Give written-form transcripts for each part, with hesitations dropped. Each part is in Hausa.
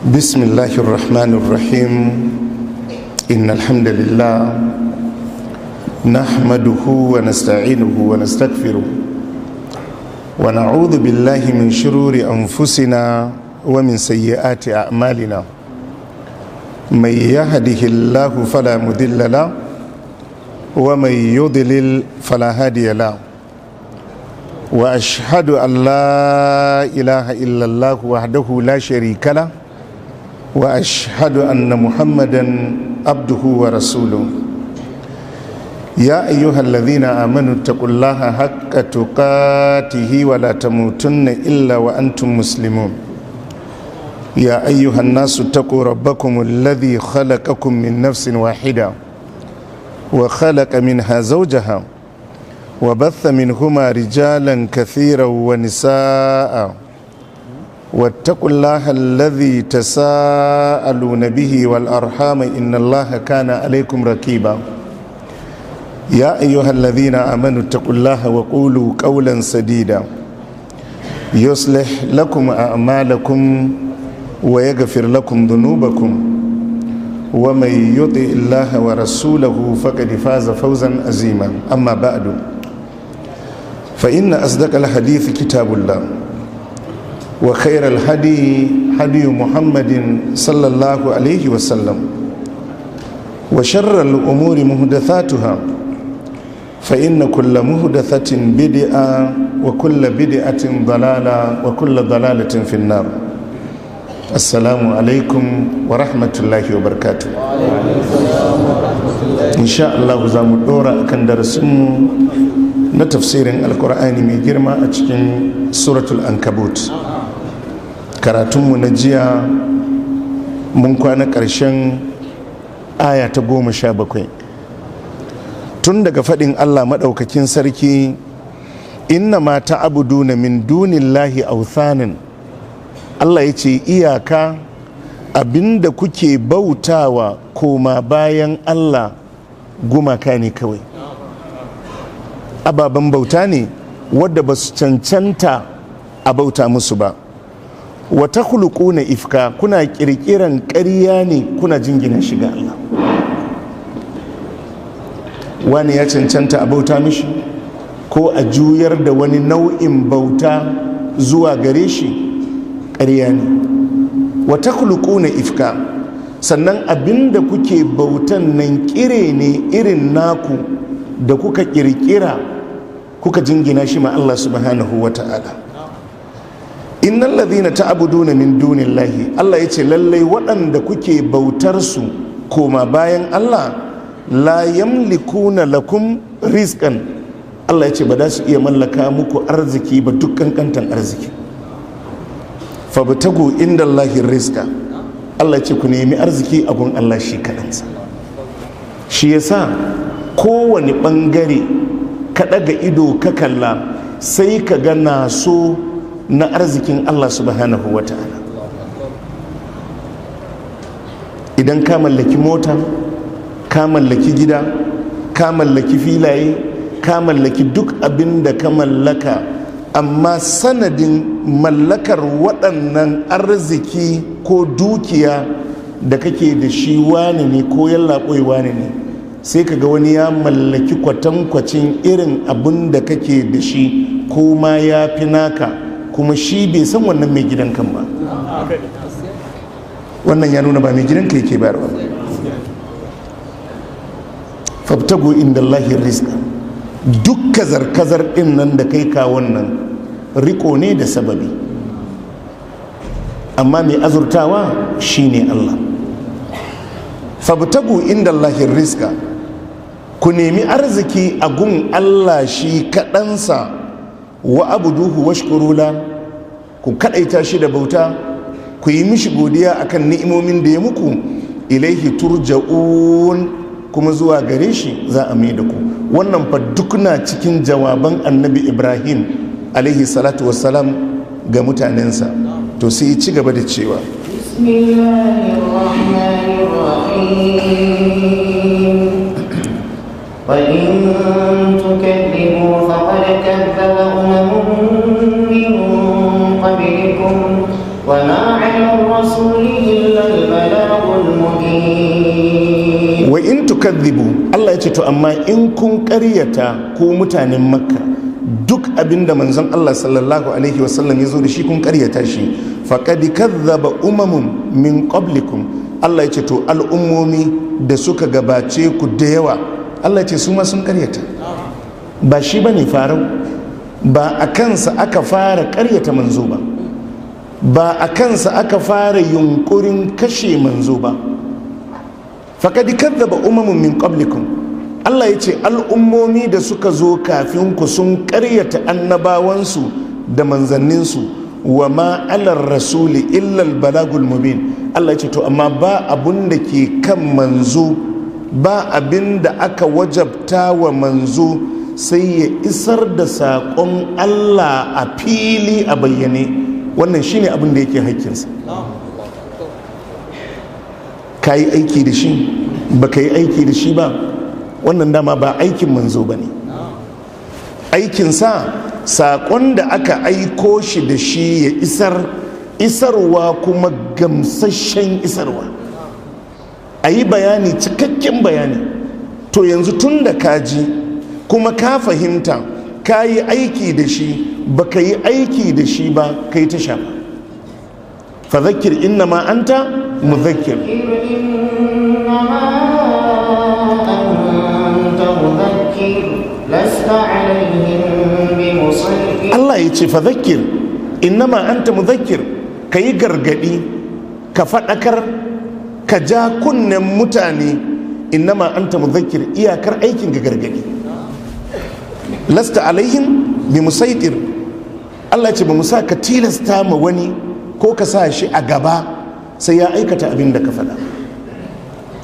بسم الله الرحمن الرحيم. إن الحمد لله نحمده ونستعينه ونستغفره ونعوذ بالله من شرور أنفسنا ومن سيئات أعمالنا. من يهده الله فلا مضل له ومن يضلل فلا هادي له. وأشهد أن لا إله إلا الله وحده لا شريك له، وأشهد أن محمدا عبده ورسوله. يا أيها الذين آمنوا اتقوا الله حق تقاته ولا تموتن إلا وأنتم مسلمون. يا أيها الناس اتقوا ربكم الذي خلقكم من نفس واحدة وخلق منها زوجها وبث منهما رجالا كثيرا ونساء، واتقوا الله الذي تساءلون به والأرحام إن الله كان عليكم رقيبا. يا أيها الذين آمنوا اتقوا الله وقولوا قولا سديدا يصلح لكم أعمالكم ويغفر لكم ذنوبكم، ومن يطع الله ورسوله فقد فاز فوزا عظيما. أما بعد، فإن أصدق الحديث كتاب الله، وخير الهدي هدي محمد صلى الله عليه وسلم، وشر الأمور محدثاتها، فإن كل محدثة بدعة وكل بدعة ضلالة وكل ضلالة في النار. السلام عليكم ورحمة الله وبركاته. إن شاء الله za mu ɗora akan darasinmu na tafsirin Alkur'ani mai girma a cikin Suratul Ankabut. Karatunmu na jiya mun kwana ƙarshen aya ta 17, tun daga faɗin Allah maɗaukakin sarki: "Inna ma ta'buduna min dunillahi authanin." Allah ya ce, iyaka abinda kuke bautawa koma bayan Allah gumaka ne kawai, ababen bauta ne wadda ba su cancanta a bauta musu ba. "Wa takhluquna ifka", kuna kirkiran ƙarya ne kuna jingina shi ga Allah. Wani ya cancanta a bauta mishi ko a juyar da wani nau'in bauta zuwa gare shi, ƙarya ne. "Wa takhluquna ifka", sannan abinda kuke bautan nan kire ne irin naku da kuka kirkira kuka jingina shi ma Allah subhanahu wa ta'ala. "Innal ladhina ta'buduna min dunillahi", Allah ya ce, lallai waɗanda kuke bautar su koma bayan Allah, "la yamlikuna lakum rizqan", Allah ya ce ba za su iya mallaka muku arziki ba, duk kankantan arziki. "Fabtagu indallahi rizqa", Allah ya ce ku nemi arziki a gun Allah shi kaɗansa. Shi yasa kowane ɓangare ka ɗaga ido ka kalla, sai ka ga naso na arzikin Allah subhanahu wa ta'ala. Idan ka mallaki mota, ka mallaki gida, ka mallaki filaye, ka mallaki duk abin da ka mallaka, amma sanadin mallakar waɗannan arziki ko dukiya da kake da shi wane ne ko yallaɓoi wane ne, sai ka ga wani ya mallaki kwatankwacin irin abin da kake da shi ko ma ya fi naka, kuma shi bai san wannan mai gidan kan ba. Wannan ya nuna ba mai gidanka yake bayarwa ba. "Fabtagu inda Allahi rizqa", duk kazar-kazar din nan da kai ka wannan riko ne da sababi, amma mai azurtawa shine Allah. "Fabtagu inda Allahi rizqa", ku nemi arziki a gun Allah shi kaɗansa. "Wa abuduhu washkuru la", ku kaɗaita shi da bauta, ku yi mishi godiya akan ni'imomin da ya muku. "Ilaihi turja'un", kuma zuwa gare shi za a mai da ku. Wannan fa duk na cikin jawaban Annabi Ibrahim alaihi salatu wassalam ga mutanensa. To sai ya ci gaba da cewa: بسم الله الرحمن الرحيم. وإن تكذبوا فقد كذب أمم من قبلكم. وما على الرسول إلا البلاغ المبين. Wa in tukadhibu, Allah ya ce to amma in kun ƙaryata ku mutanen Makka, duk abinda manzon Allah sallallahu alaihi wasallam ya zo da shi kun ƙaryata shi, faqad kadhaba umamun min qablikum. Allah ya ce to al'ummomi da suka gabace ku da yawa, Allah ya ce su ma sun ƙaryata. Ba shi bane farau, ba a kansa aka fara ƙaryata manzo ba, ba a kansa aka fara yunkurin kashe manzo ba. Faƙad kazzaba umamun min qablikum, Allah ya ce al'ummomi da suka zo kafin ku sun ƙaryata annabawansu da manzanninsu. Wa ma alar rasuli illa balagul mubin. Allah ya ce to amma ba abun da ke kan manzo, ba abin da aka wajabta wa manzo sai ya isar da saƙon Allah a fili a bayyane. Wannan shine abin da yake hakkinsa. Ka yi aiki da shi, ba ka yi aiki da shi ba, wannan dama ba aikin manzo ba ne. Aikinsa saƙon da aka aiko shi da shi ya isar, isarwa kuma gamsasshen isarwa, a yi bayani, cikakken bayani. To yanzu tun da ka ji kuma ka fahimta, ka yi aiki da shi, ba ka yi aiki da shi ba, ka yi ta shafa. Fadhakkir innama anta mudhakkir. إنما أنت مذكر لست عليهم بمسيطر. Allah ya ce fadhakkir innama anta mudhakkir, ka yi gargadi, ka faɗakar, ka ja kunnen mutane. Innama anta mudhakkir, iyakar aikin ga gargadi. Lasta alaihim bi musaitir. Allah ya ce ba mu sa ka tilasta ma wani ko ka sa shi a gaba sai ya aikata abin da ka faɗa.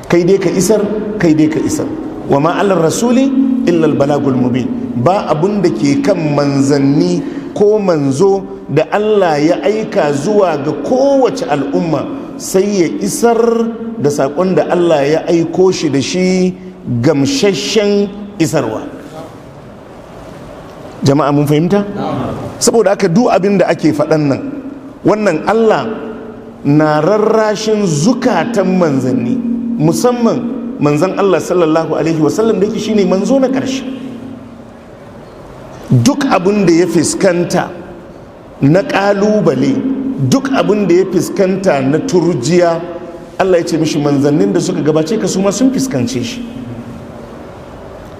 Kai dai ka isar, kai dai ka isar. Wa ma alar rasuli illa balagul mubin. Ba abun da ke kan manzanni ko manzo da Allah ya aika zuwa ga kowace al'umma sai ya isar da saƙon da Allah ya aiko shi da shi, gamsasshen isarwa. Jama'a mun fahimta? Saboda haka duk abin da ake faɗan nan, wannan Allah na rarrashin zukatan manzanni, musamman manzan Allah sallallahu alaihi wasallam da yake shine manzo na ƙarshe. Duk abin da ya fuskanta na ƙalubale, duk abin da ya fuskanta na turjiya, Allah ya ce mishi manzannin da suka gabace ka su ma sun fuskance shi,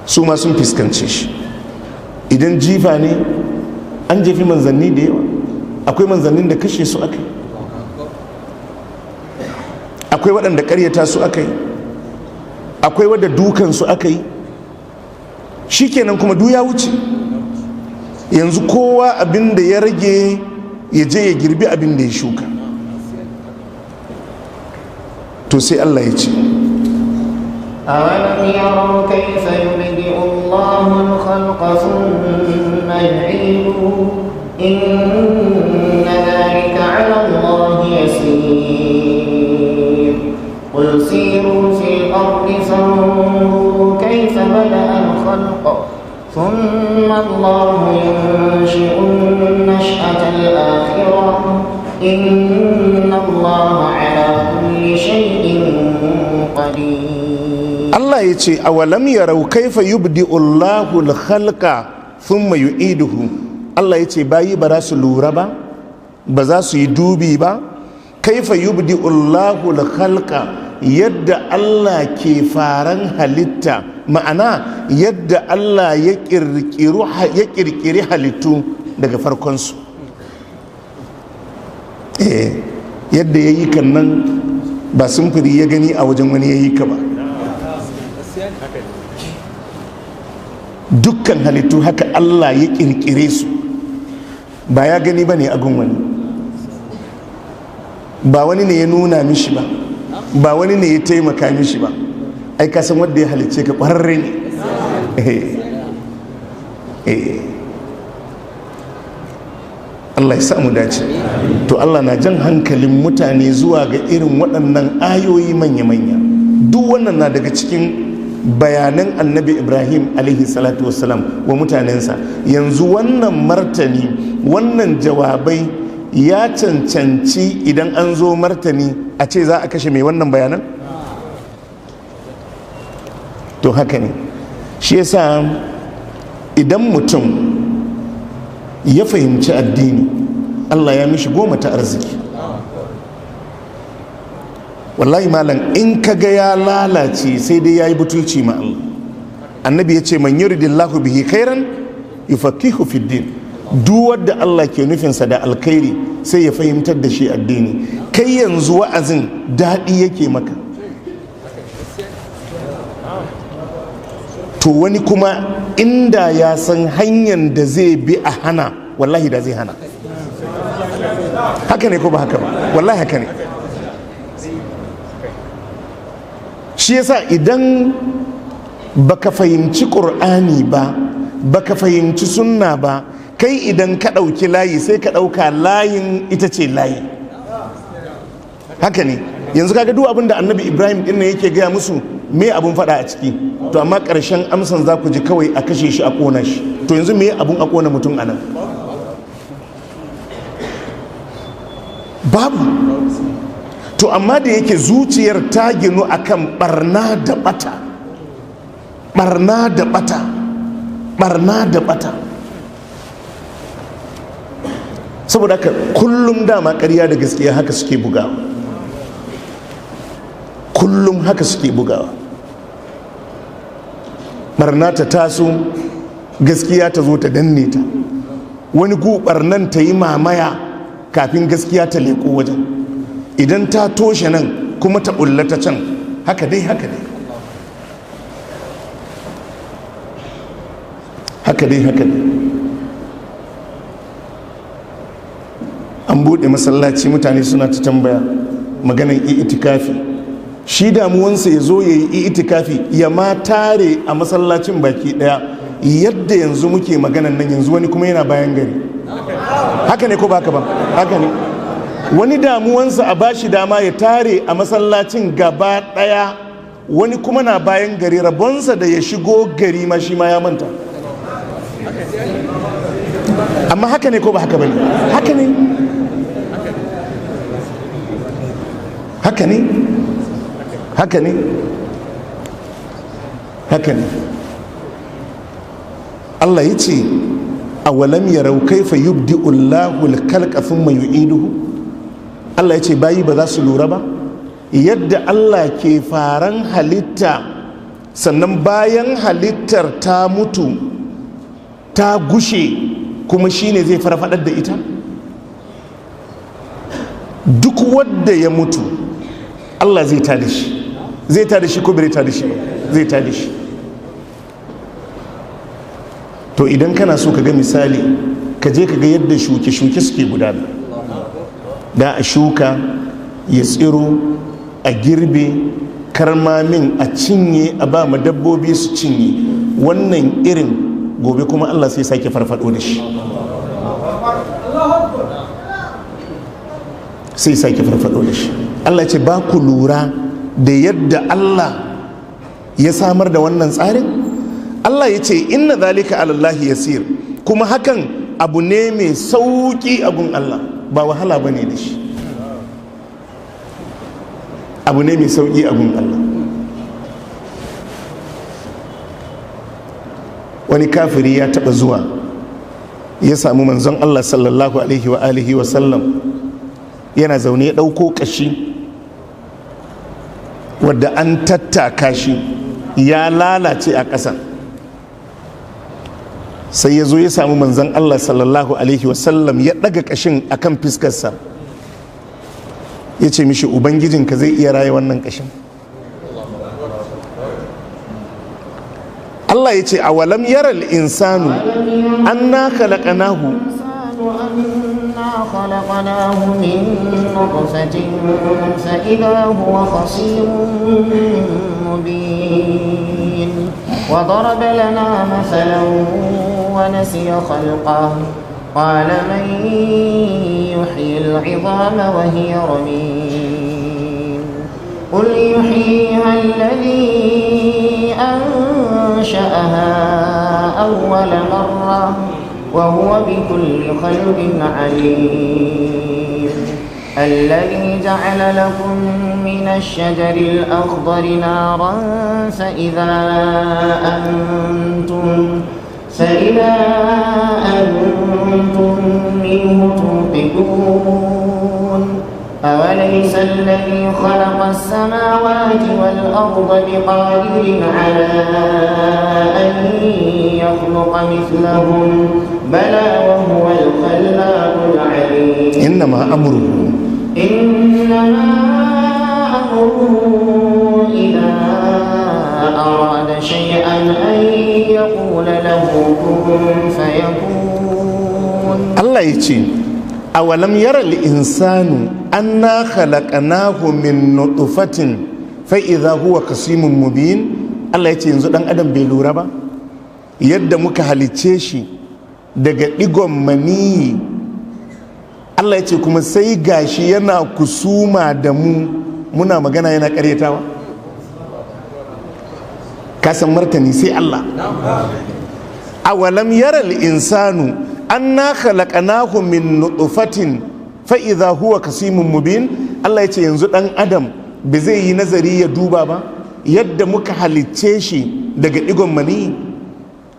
su ma sun fuskance shi. Idan jifa ne, an jefi manzanni da yawa. Akwai manzannin da kashe su aka yi, akwai waɗanda ƙaryata su aka yi, akwai wadda dukan su aka yi. Shikenan kuma duk ya wuce. Yanzu kowa abin da ya rage ya je ya girbi abin da ya shuka. To sai Allah ya ce أولم يروا كيف يبدئ الله الخلق ثم يعيده إن ذلك على الله يسير. قل سيروا في الأرض فانظروا كيف بدأ الخلق ثم الله ينشئ النشأة الآخرة إن الله على كل شيء قدير. Allah ya ce awalam yarau kaifa yubdi'u Allahu al-khalqa thumma yu'iduhu. Allah ya ce bayi ba za su lura ba, ba za su yi dubi ba. Kaifa yubdi'u Allahu al-khalqa, yadda Allah ke faran halitta, ma'ana yadda Allah ya kirkiri halittu daga farkonsu. Yadda ya yi kan nan ba sumfuri ya gani a wajen wani ya yi ka ba. Dukkan halittu haka Allah ya kirkire su, ba ya gani ba ne a gun wani, ba wani ne ya nuna mishi ba, ba wani ne ya taimaka mishi ba. Ai ka san wanda ya halicce ka ƙwararre ne. Allah ya samu dace. To Allah na jan hankalin mutane zuwa ga irin waɗannan ayoyi manya-manya. Duk wannan na daga cikin bayanan Annabi Ibrahim alaihi salatu wassalam wa mutanensa. Yanzu wannan martani, wannan jawabai ya cancanci idan an zo martani a ce za a kashe mai wannan bayanan? To haka ne. Shi yasa idan mutum ya fahimci addini, Allah ya mishi goma ta arziki. Wallahi malam, in ka ga ya lalace sai dai ya yi butulci ma Allah. Annabi ya ce man yuridillahu bihi khairan yufaqihu fid din. Duk wanda Allah ke nufinsa da alkhairi sai ya fahimtar da shi addini. Kai yanzu wa'azin daɗi yake maka. To wani kuma inda ya san hanyar da zai bi a hana, wallahi da zai hana. Haka ne ko ba haka ba? Wallahi haka ne. Shi yasa idan baka fahimci ƙur'ani ba, baka fahimci sunna ba, kai idan ka ɗauki layi sai ka ɗauka layin ita ce layi. Haka ne. Yanzu kaga duk abin da Annabi Ibrahim ɗin nan yake gaya musu, me abun faɗa a ciki? To amma ƙarshen amsan za ku ji kawai a kashe shi, a ƙona shi. To yanzu me abun a ƙona mutum a nan? Babu. To amma da yake zuciyar ta ginu akan barna da bata, barna da bata, barna da bata. Saboda haka kullum dama ƙarya da gaskiya haka suke bugawa. Kullum haka suke bugawa. Barna ta taso, gaskiya ta zo ta danne ta. Wani gu barnan ta yi mamaya kafin gaskiya ta leko wajen. Idan ta toshe nan kuma ta bullata can. Haka dai, haka dai, haka dai, haka dai. An buɗe masallaci, mutane suna ta tambaya maganan itikafi. Shi damuwansa ya zo ya yi itikafi ya ma tare a masallacin baki ɗaya. Yadda yanzu muke maganan nan, yanzu wani kuma yana bayan gari. Haka ne ko ba haka ba? Haka ne. Wani damuwansa a bashi dama ya tare a masallacin gaba ɗaya, wani kuma na bayan gari, rabonsa da ya shigo gari ma shi ma ya manta. Amma haka ne ko ba haka ba ne? Haka ne, haka ne, haka ne, haka ne. Allah ya ce awalam yarau kaifa yubdi'u Allahu al-khalqa thumma yu'iduhu. Allah ya ce bayi ba za su lura ba yadda Allah ke faran halitta, sannan bayan halittar ta mutu ta gushe kuma shine zai farfadar da ita. Duk wanda ya mutu Allah zai tada shi. Zai tada shi ko bai tada shi? Zai tada shi. To idan kana so ka ga misali, ka je ka ga yadda shuke-shuke suke gudana. Da a shuka ya tsiro, a girbe karmamin, a cinye, a ba ma dabbobi su cinye. Wannan irin gobe kuma Allah sai sake farfado da shi, sai sake farfado da shi. Allah ce ba ku lura da yadda Allah ya samar da wannan tsarin? Allah ya ce inna zalika alallahi yasir. Kuma hakan abu ne mai sauki a gun Allah, ba wahala ba ne da shi. Abu ne mai sauki a gun Allah. Wani kafiri ya taba zuwa ya samu manzon Allah sallallahu alaihi wa alihi wa sallam yana zaune, ya ɗauko ƙashi wadda an tattaka shi ya lalace a ƙasa. Sai ya zo ya samu manzon Allah sallallahu alaihi wasallam, ya ɗaga ƙashin akan fiskarsa, ya ce mishi ubangijinka zai iya raye wannan ƙashin? Allah ya ce awalam yaral insanu anna khalaqnahu خلقناه من نطفة فإذا هو خصيم مبين وضرب لنا مثلا ونسي خلقه قال من يحيي العظام وهي رميم قل يحييها الذي أنشأها أول مرة وهو بكل خلق عليم. الذي جعل لكم من الشجر الأخضر نارا فإذا أنتم منه توقدون. أوليس الذي خلق السماوات والأرض بقادر على أن يخلق مثلهم بلى وهو الخلاق العليم. إنما أمره إذا أراد شيئا أن يقول له كن فيكون. الله يجي أولم يرى الإنسان أنا خلقناه من نطفة فإذا هو خصيم مبين. Allah ya ce yanzu dan adam bai lura ba yadda muka halicce shi daga digon maniyi. Allah ya ce kuma sai gashi yana kusuma da mu, muna magana yana karyatawa. Ka san martani sai Allah. Awalam yara al-insanu anna khalaqnahu min nutfatin fa idha huwa kasimun mubin. Allah ya ce yanzu dan adam bai zai yi nazari ya duba ba yadda muka halicce shi daga digon mani,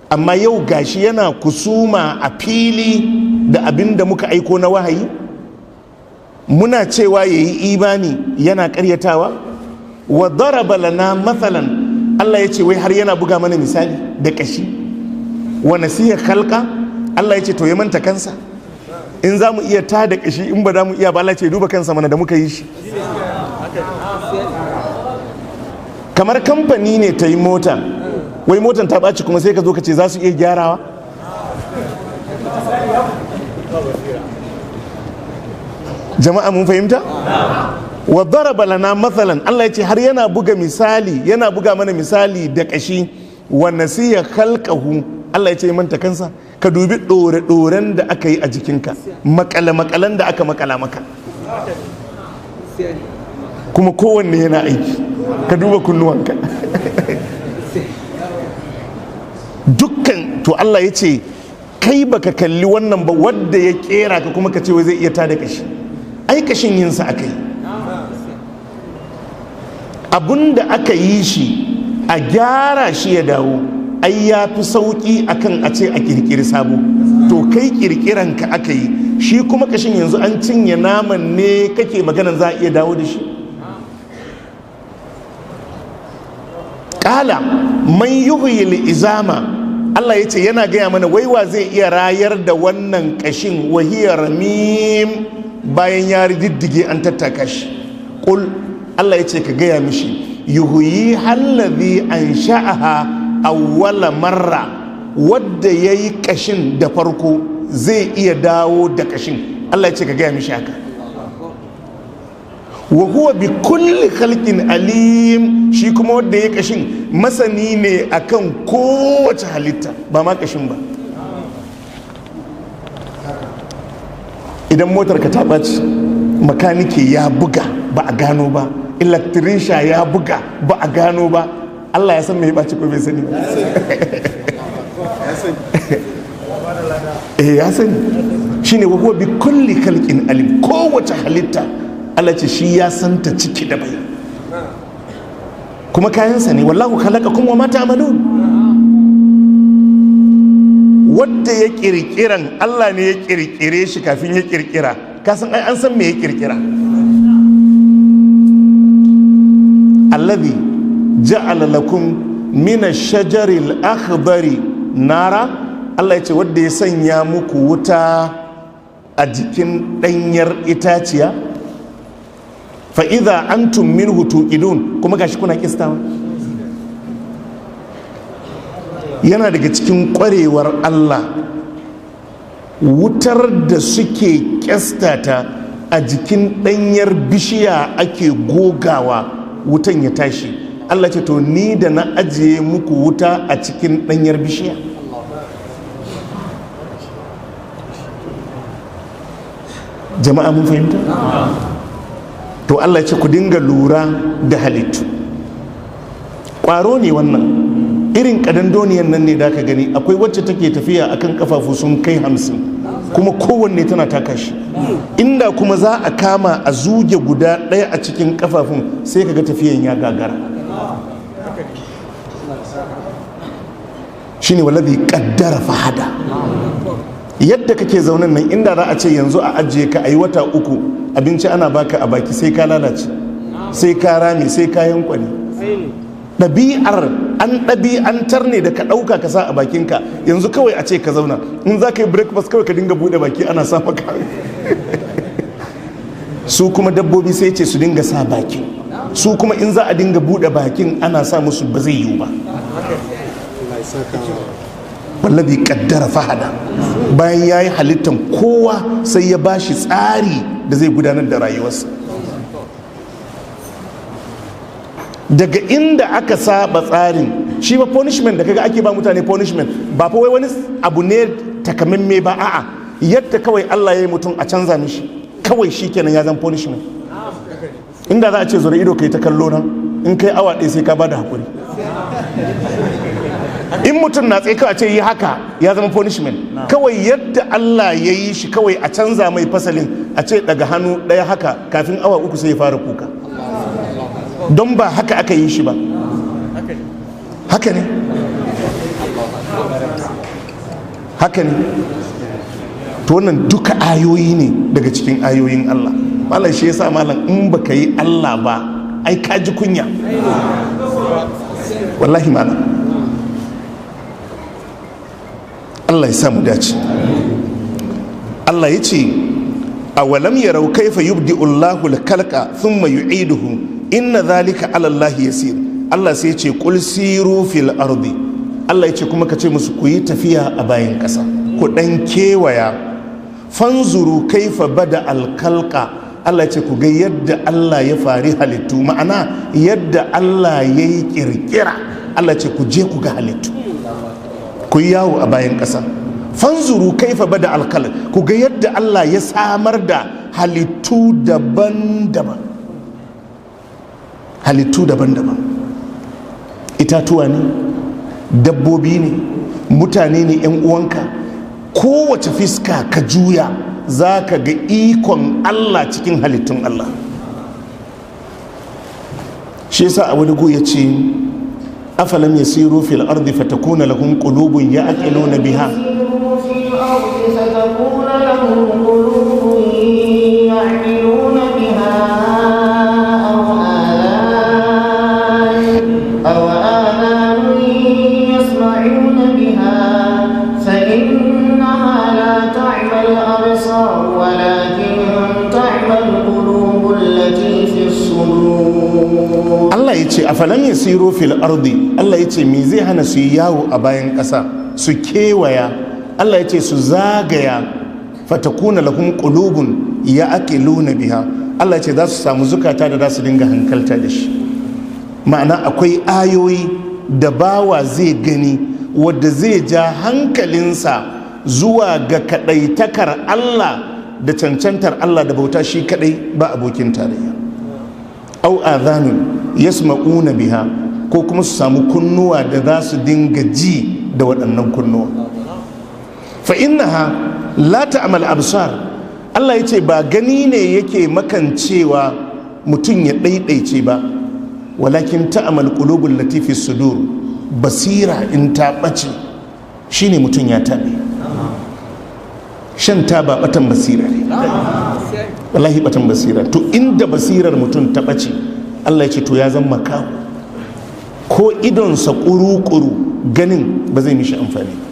amma yau gashi yana kusuma a fili da abin da muka aiko na wahayi. Muna cewa yayi imani yana karyatawa. Wa daraba lana mathalan, Allah ya ce wai har yana buga mana misali da kashi. Wa nasiya khalqa, Allah ya ce to ya manta kansa. In za mu iya tada kashi, in ba za mu iya ba, Allah ce duba kansa mana da muka yi shi. Kamar kamfani ne ta yi mota, wai motan ta ɓaci kuma sai ka zo ka ce za su iya gyarawa. Jama'a mun fahimta? Wa daraba lana mathalan, Allah ya ce har yana buga misali, yana buga mana misali da kashi. Wa nasiya khalqahu, Allah ya ce manta kansa. Ka dubi ɗore-ɗoren da aka yi a jikinka, makale-makalen da aka makala maka, kuma kowanne yana aiki. Ka duba kunnuwanka dukkan. To Allah ya ce kai baka kalli wannan ba, wadda ya kera ka kuma ka ce wai zai iya tada kashi. Ai kashin yinsa aka yi, abinda aka yi shi a gyara shi ya dawo, ai ya fi sauƙi akan a ce a kirkiri sabo. To kai kirkiran ka aka yi shi, kuma kashin yanzu an cinye naman ne kake maganan za a iya dawo da shi. Kala man yuhyil izama, Allah ya ce yana gaya mana waiwa zai iya rayar da wannan kashin, wahiya ramim, bayan ya riddige an tattaka shi. Qul, Allah ya ce ka gaya mishi, yuhyi allazi ansha'aha awwala marra, wadda yayi kashin da farko zai iya dawo da kashin. Allah ya ce ka gaya mishi haka. Wa huwa bi kulli khalqin alim, shi kuma wadda yayi kashin masani ne akan kowace halitta, ba ma kashin ba. Idan motar ka ta ɓaci, makanike ya buga ba a gano ba, electrician ya buga ba a gano ba, Allah ya san me ya ɓaci ko bai sani ba. Eh ya sani. Shine wa huwa bi kulli khalqin alim, kowace halitta Allah ce shi ya santa ciki da bai, kuma kayansa ne. Wallahu khalaqakum wa ma ta'malun. Wadda ya kirkiran Allah ne ya kirkire shi kafin ya kirkira. Ka san ai an san me ya kirkira. Alladhi ja'ala lakum min ash-shajari al-akhdari nara, Allah ya ce wadda ya sanya muku wuta a jikin danyar itaciya, fa idza antum minhu tuqidun, kuma gashi kuna kistawa. Yana daga cikin kwarewar Allah, wutar da suke kyastata a jikin danyar bishiya ake gogawa wutan ya tashi. Allah ce to ni da na ajiye muku wuta a cikin danyar bishiya. Jama'a mun fahimta? To Allah ce ku dinga lura da halittu. Ƙwaro ne wannan, Irin kadandoniyan nan ne da ka gani, akwai wacce take tafiya akan kafafu sun kai 50, kuma kowanne tana taka shi. Inda kuma za a kama a zuge guda ɗaya a cikin kafafun, sai kaga tafiyan ya gagara. Shine wallazi qaddara fahada. Yadda kake zaunan nan, inda za a ce yanzu a ajiye ka ayi wata 3 abinci ana baka a baki, sai ka lalace, sai ka rame, sai ka yankwani. Ɗabi'ar an ɗabi'antar ne da ka ɗauka ka sa a bakinka. Yanzu kawai a ce ka zauna, in za ka yi breakfast kawai ka dinga buɗe baki ana sa maka. Su kuma dabbobi sai ce su dinga sa bakin, su kuma in za a dinga buɗe bakin ana sa musu ba zai yiwu ba. Wallazi qaddara fahada. Bayan yayi halittan kowa sai ya bashi tsari da zai gudanar da rayuwarsa. Daga inda aka saba tsarin, shi ba punishment da kaga ake ba mutane punishment ba fa wai wani abu ne takamamme ba, a'a, yadda kawai Allah ya yi mutum a canza mishi kawai shikenan ya zan punishment. Inda za a ce zura ido kai ta kallo na, in kai awa ɗaya sai ka bada hakuri. In mutum na tsaye kawai a ce yi haka, ya zama punishment. Kawai yadda Allah ya yi shi kawai a canza mai fasalin, a ce daga hannu ɗaya haka, kafin awa 3 sai ya fara kuka. Don ba haka aka yi shi ba. Haka ne, haka ne. To wannan duka ayoyi ne daga cikin ayoyin Allah. Malam shi yasa malam in baka yi Allah ba ai ka ji kunya. Wallahi malam, Allah ya sa mu dace. Allah ya ce awalam yarau kaifa yubdi'u Allahu al-khalqa thumma yu'iduhu inna dhalika 'ala Allahi yasir. Allah sai ya ce qul siru fil ardi. Allah ya ce kuma ka ce musu ku yi tafiya a bayan ƙasa, ku dan kewaya. Fanzuru kaifa bada al-khalqa. Allah ya ce ku ga yadda Allah ya fari halittu, ma'ana yadda Allah ya yi kirkira. Allah ya ce ku je ku ga halittu, ku yi yawo a bayan ƙasa. Fanzuru kaifa bada alkal, ku ga yadda Allah ya samar da halittu daban-daban, halittu daban-daban. Itatuwa ne, dabbobi ne, mutane ne, yan uwanka. Kowace fiska ka juya za ka ga ikon Allah cikin halittun Allah. Shi yasa a wani gu ya ce afalam yasiru fil ardi fatakuna lahum qulubun ya'qiluna biha. Allah ya ce afalam yasiru fil ardi. Allah ya ce me zai hana su yi yawo a bayan ƙasa, su kewaya. Allah ya ce su zagaya. Fatakuna lahum qulubun ya'qiluna biha. Allah ya ce za su samu zukata da za su dinga hankalta da shi. Ma'ana akwai ayoyi da bawa zai gani wadda zai ja hankalinsa zuwa ga kadaitakar Allah da cancantar Allah da bauta shi kadai ba abokin tarayya. Au adhanun yasma'una biha, ko kuma su samu kunnuwa da za su dinga ji da waɗannan kunnuwa. Fa innaha la ta'mal absar. Allah ya ce ba gani ne yake makancewa mutum ya ɗaiɗaice ba, walakin ta'mal qulubul lati fi sudur. Basira in ta ɓace shine mutum ya taɓe. Shan taba batan basira ne, wallahi batan basira. To inda basirar mutum ta ɓace, Allah ya ce to ya zama makaho, ko idonsa ƙuru-ƙuru ganin ba zai mishi amfani ba.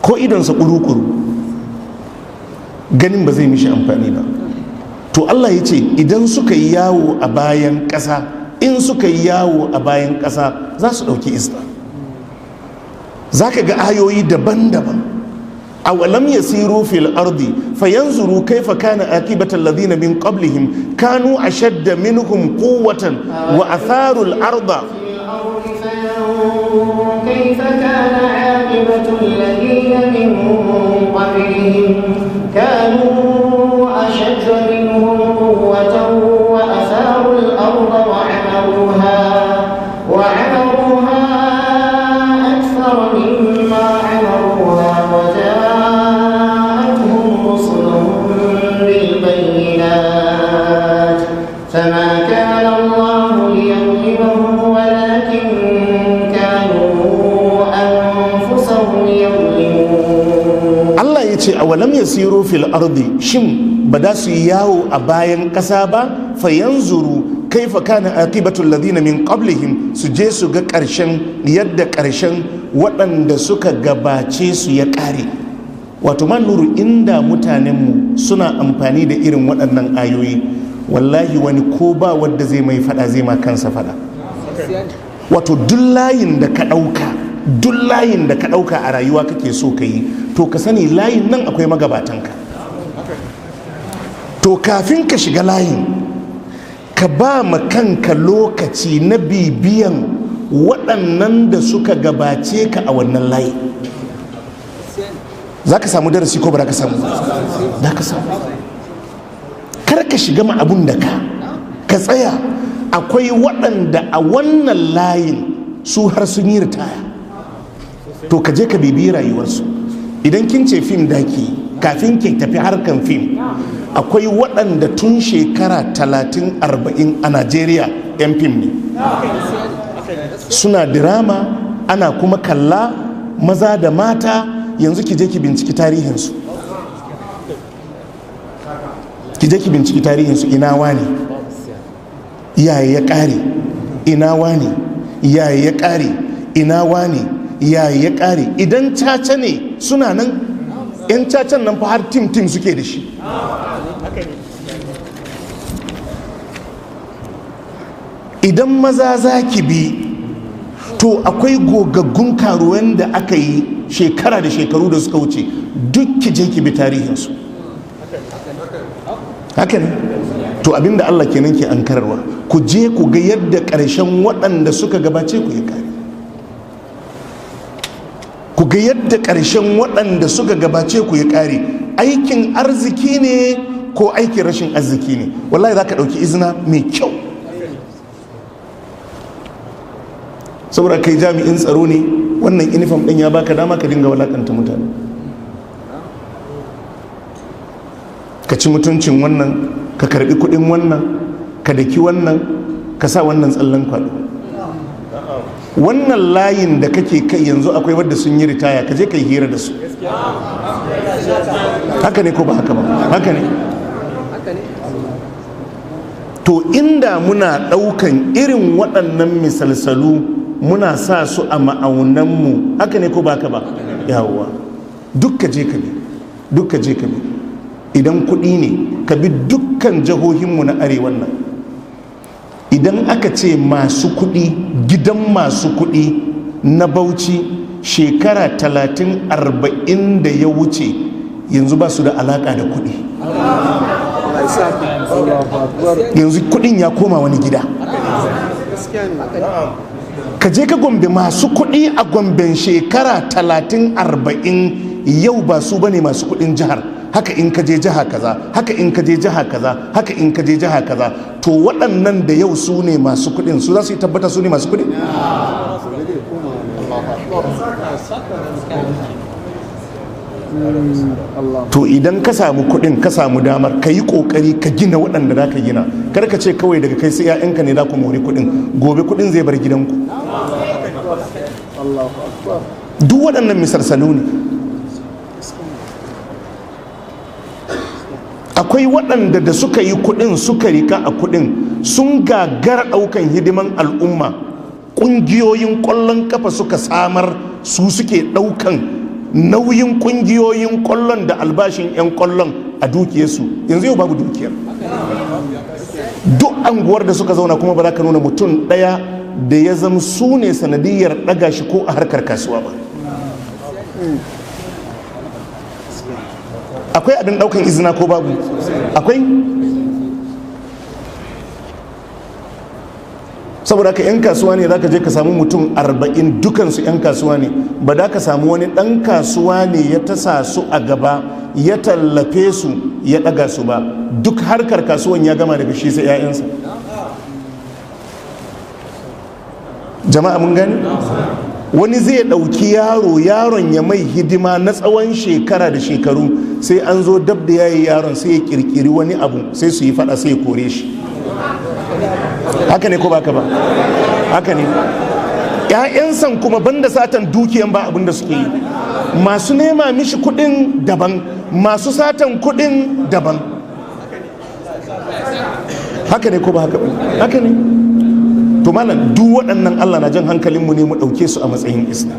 Ko idonsa ƙuru-ƙuru ganin ba zai mishi amfani ba. To Allah ya ce idan suka yi yawo a bayan ƙasa, in suka yi yawo a bayan ƙasa za su ɗauki iska. Za ka ga ayoyi daban-daban. Awalam yasiru fil ardi fayanzuru kaifa kana aqibatu alladhina min qablihim kanu ashadda minhum quwwatan wa atharu al arda. كيف كان عاقبة الذين من قبلهم كانوا أشد منهم قوة وأثاروا الأرض فما كان الله ليظلمهم ولكن كانوا أنفسهم يظلمون. Allah ya ce awalam yasiru fil ardi, shin ba da su yi yawo a bayan ƙasa ba? Fayanzuru kaifa kana aqibatul ladina min qablihim, su je su ga ƙarshen yadda ƙarshen waɗanda suka gabace su ya ƙare. Wato man nuru, inda mutanenmu suna amfani da irin waɗannan ayoyi, wallahi wani ko ba wadda zai mai fada zai ma kansa fada. Wato duk layin da ka ɗauka, duk layin da ka ɗauka a rayuwa kake so ka yi, to ka sani layin nan akwai magabatanka. To kafin ka shiga layin, ka ba ma kanka lokaci na bibiyan waɗannan da suka gabace ka a wannan layi. Za ka samu darasi ko ba za ka samu? Za ka samu. Kar ka shiga ma abun da ka tsaya. Akwai waɗanda a wannan layin su har sun yi ritaya, to ka je ka bibiyi rayuwarsu. Idan kin ce fim daki, kafin ki tafi harkan fim, akwai waɗanda tun shekara 30-40 a Najeriya 'yan fim ne, suna dirama, ana kuma kalla, maza da mata. Yanzu ki je ki binciki tarihinsu, ki je ki binciki tarihinsu. Ina wane yaya ya ƙare, ina wane yaya ya ƙare, ina wane yaya ya ƙare. Idan caca ne suna nan, 'yan cacan nan fa har tim tim suke da shi. Idan maza za ki bi, to akwai gogaggun karuwan da aka yi shekara da shekaru da suka wuce, duk ki je ki bi tarihinsu. Haka ne. To abinda Allah kenan ke ankararwa, ku je ku ga yadda ƙarshen waɗanda suka gabace ku ya kare, ku ga yadda ƙarshen waɗanda suka gabace ku ya kare. Aikin arziki ne ko aikin rashin arziki ne? Wallahi za ka ɗauki izina mai kyau. Saboda kai jami'in tsaro ne, wannan uniform ɗin ya baka dama ka dinga walakanta mutane, ka ci mutuncin wannan, ka karbi kuɗin wannan, ka daki wannan, ka sa wannan tsallen kwaɗo. Wannan layin da kake kai yanzu akwai wadda sun yi ritaya, ka je ka yi hira da su. Haka ne ko ba haka ba? Haka ne. To inda muna ɗaukan irin waɗannan misalsalu muna sa su a ma'aunanmu, haka ne ko ba haka ba? Yawwa, duk ka je ka bi, duk ka je ka bi. Idan kuɗi ne, ka bi dukkan jihohinmu na arewan nan. Idan aka ce masu kuɗi, gidan masu kuɗi na Bauchi shekara 30-40 da ya wuce, yanzu ba su da alaƙa da kuɗi. Yanzu kuɗin ya koma wani gida. Ka je ka Gombe, masu kuɗi a Gomben shekara 30-40 yau ba su bane masu kuɗin jihar. Haka in ka je jiha kaza, haka in ka je jiha kaza, haka in ka je jiha kaza. To waɗannan da yau su ne masu kuɗin, su za su yi tabbata su ne masu kuɗi? To idan ka samu kuɗin, ka samu damar, ka yi ƙoƙari ka gina waɗanda za ka gina. Kar ka ce kawai daga kai sai 'ya'yanka ne za ku mori kuɗin, gobe kuɗin zai bar gidanku. Duk waɗannan misalsalu ne. Akwai waɗanda da suka yi kuɗin suka rika a kuɗin, sun gagara ɗaukan hidiman al'umma. Ƙungiyoyin ƙwallon kafa suka samar, su suke ɗaukan nauyin ƙungiyoyin ƙwallon da albashin 'yan ƙwallon a dukiyarsu. Yanzu yau babu dukiyar. Duk anguwar da suka zauna kuma ba za ka nuna mutum ɗaya da ya zama su ne sanadiyar ɗaga shi ko a harkar kasuwa ba. Akwai abin ɗaukan izina ko babu? Akwai. Saboda haka 'yan kasuwa ne, za ka je ka samu mutum 40 dukansu 'yan kasuwa ne, ba da ka samu wani ɗan kasuwa ne ya tasa su a gaba, ya tallafe su, ya ɗaga su ba. Duk harkar kasuwan ya gama daga shi sai 'ya'yansa. Jama'a mun gani? Wani zai ɗauki yaro, yaron ya mai hidima na tsawon shekara da shekaru, sai an zo dab da yayi yaron sai ya kirkiri wani abu, sai su yi fada, sai ya kore shi. Haka ne ko baka ba? Haka ne. ‘Ya'yansan kuma banda satan dukiyan ba abin da suke yi. Masu nema mishi kudin daban, masu satan kudin daban. Haka ne ko ba haka ba? Haka ne. To malam, duk waɗannan Allah na jan hankalinmu ne mu ɗauke su a matsayin isna.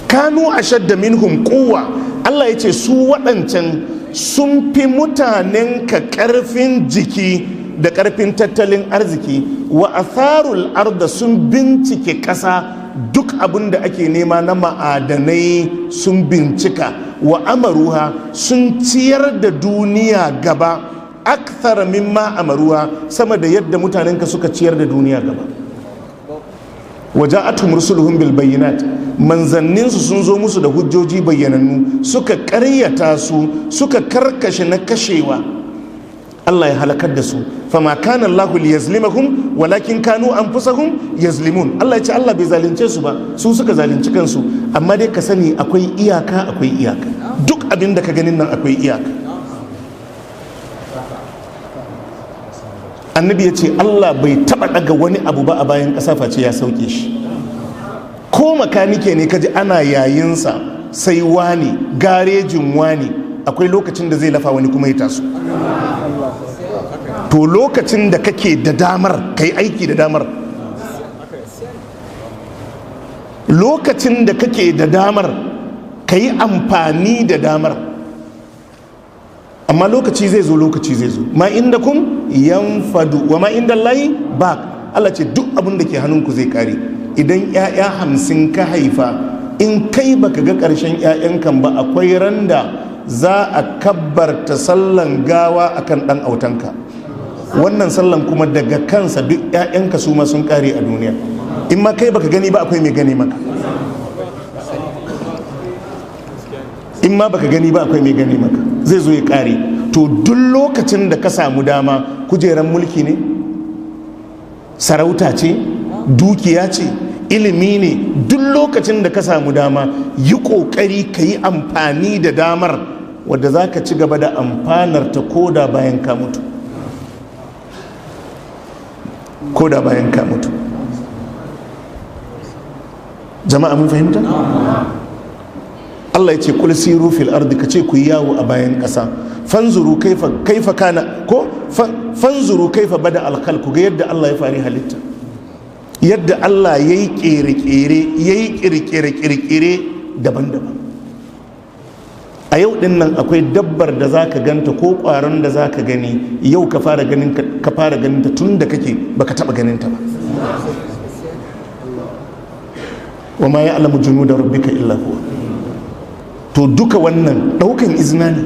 Kanu ashadda minhum quwwa. Allah ya ce su waɗancan sun fi mutanen ka ƙarfin jiki da ƙarfin tattalin arziki. Wa atharul arda, sun bincike ƙasa, duk abin da ake nema na ma'adanai sun bincika. Wa amaruha, sun ciyar da duniya gaba, akthara mimma amaruha, sama da yadda mutanenka suka ciyar da duniya gaba. Waja'atuhum rusuluhum bil bayyinat, manzanninsu sun zo musu da hujjoji bayyanannu, suka ƙaryata su, suka karkashe na kashewa. Allah ya halakar da su. Fama kana Allah liyazlimahum walakin kanu anfusahum yazlimun. Allah ya ce Allah bai zalunce su ba, su suka zalunci kansu. Amma dai ka sani akwai iyaka, akwai iyaka. Duk abin da ka ganin nan akwai iyaka. Annabi ya ce Allah bai taba daga wani abu ba a bayan ƙasa face ya sauke shi. Ko makanike ne kaji ana yayinsa sai wani garejin wani, akwai lokacin da zai lafa wani kuma ya taso. To lokacin da kake da damar kai aiki da damar, lokacin da kake da damar kai amfani da damar. Amma lokaci zai zo, lokaci zai zo. Ma inda kun yanfadu wa ma inda Allahi baq. Allah ce duk abin da ke hannunku zai kare. Idan 'ya'ya 50 ka haifa, in kai baka ga ƙarshen 'ya'yankan ba, akwai randa za a kabbarta sallan gawa akan ɗan autanka. Wannan sallan kuma daga kansa duk 'ya'yanka su ma sun kare a duniya. In ma kai baka gani ba, akwai mai gani maka. In ma baka gani ba, akwai mai gani maka. Zai zo ya kare. To duk lokacin da ka samu dama, kujeran mulki ne, sarauta ce, dukiya ce, ilimi ne, duk lokacin da ka samu dama yi kokari ka yi amfani da damar wadda za ka ci gaba da amfanar ta koda bayan ka mutu. Koda bayan ka mutu. Jama'a mun fahimta? Allah ya ce kul siru fil ardi, ka ce ku yi yawo a bayan ƙasa. Fanzuru kaifa kana ko fanzuru kaifa bada alkhalq, ku ga yadda Allah ya fari halitta, yadda Allah yayi kere-kere, yayi kirkire-kirkire daban-daban. A yau din nan akwai dabbar da zaka ganta ko ƙwaron da zaka gani yau ka fara ganin ka fara ganin ta tun da kake baka taba ganin ta ba. Wa ma ya'lamu junuda rabbika illa huwa. To duka wannan daukan izina ne,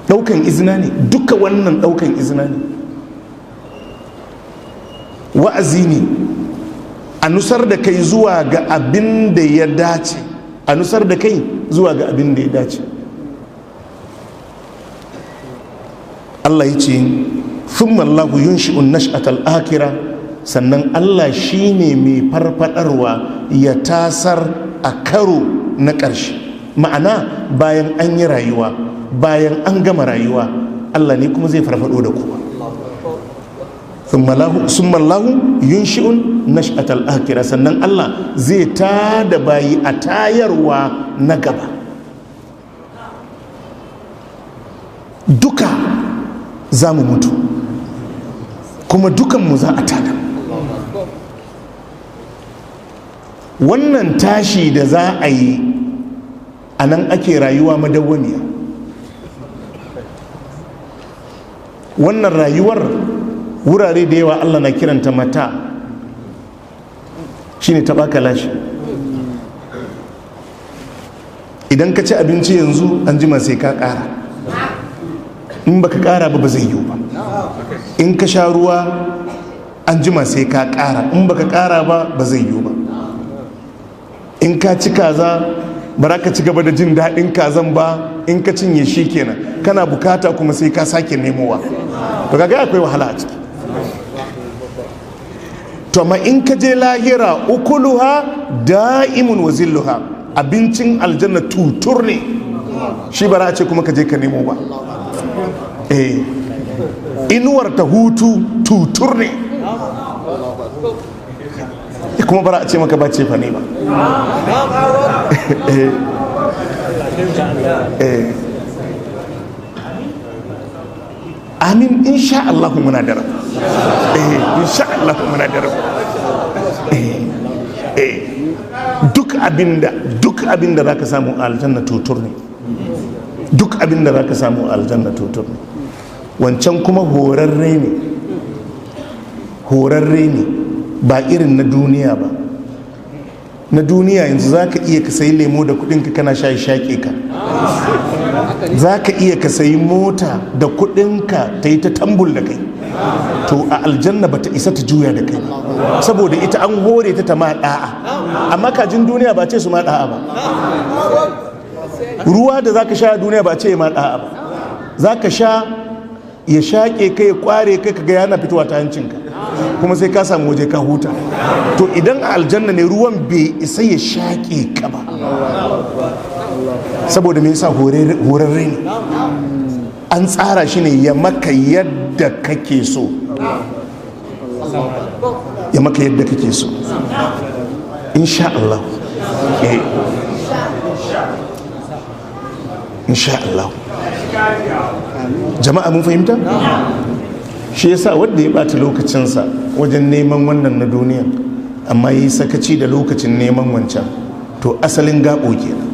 daukan izina ne, duka wannan daukan izina ne, wa'azi ne, a nusar da kai zuwa ga abin da ya dace, a nusar da kai zuwa ga abin da ya dace. Allah ya ce thumma Allahu yunshi'un nash'atal akhirah, sannan Allah shine mai farfadarwa ya tasar a karo na ƙarshe. Ma'ana bayan an yi rayuwa, bayan an gama rayuwa, Allah ne kuma zai farfado da kowa. Summa Allahu yunshi'un nash'atal akhirah, sannan Allah zai tada bayi a tayarwa na gaba. Duka za mu mutu kuma dukanmu za a tada. Wannan tashi da za a yi, a nan ake rayuwa madawwamiya. Wannan rayuwar wurare da yawa Allah na kiranta mata, shine ta baka lashe. Idan ka ci abinci yanzu, an jima sai ka ƙara. In baka ƙara ba, ba zai yiwu ba. In ka sha ruwa, an jima sai ka ƙara. In baka ƙara ba, ba zai yiwu ba. In ka ci kaza, ba za ka ci gaba da jin daɗin kazan ba. In ka cinye shi kenan, kana bukata kuma sai ka sake nemowa. To kaga akwai wahala a ciki. To amma in ka je lahira, ukuluha da'imun wa zilluha, abincin aljanna tutur ne shi, ba za a ce kuma ka je ka nemo ba. Eh, Inuwar ta hutu tutur ne, kuma bara a ce maka ba ce fa ne ba. Amin, insha Allah muna da rabu. Insha Allah muna da rabu. Duk abinda zaka samu a aljanna tutur ne. Duk abinda zaka samu a aljanna tutur ne. Wancan kuma horarre ne. Horarre ne, ba irin na duniya ba. Na duniya yanzu za ka iya ka sayi lemo da kudinka kana sha shaƙe ka. Za ka iya ka sayi mota da kudinka ta yi ta tambul da kai. To a aljanna ba ta isa ta juya da kai ba, saboda ita an hore ta ta ma da'a. Amma kajin duniya ba ce su ma da'a ba. Ruwa da za ka sha a duniya ba ce ma da'a ba. Za ka sha ya shaƙe kai, ya kware kai, ka ga yana fitowa ta hancinka, kuma sai ka samu waje ka huta. To idan a aljanna ne ruwan bai isa ya shaƙe ka ba, saboda me yasa? Horarre ne, an tsara shi ne ya maka yadda kake so, ya maka yadda kake so, insha Allah. Insha Allah. Jama'a mun fahimta? Shi yasa wanda ya bata lokacinsa wajen neman wannan na duniya, amma yi sakaci da lokacin neman wancan, to asalin gabo kenan.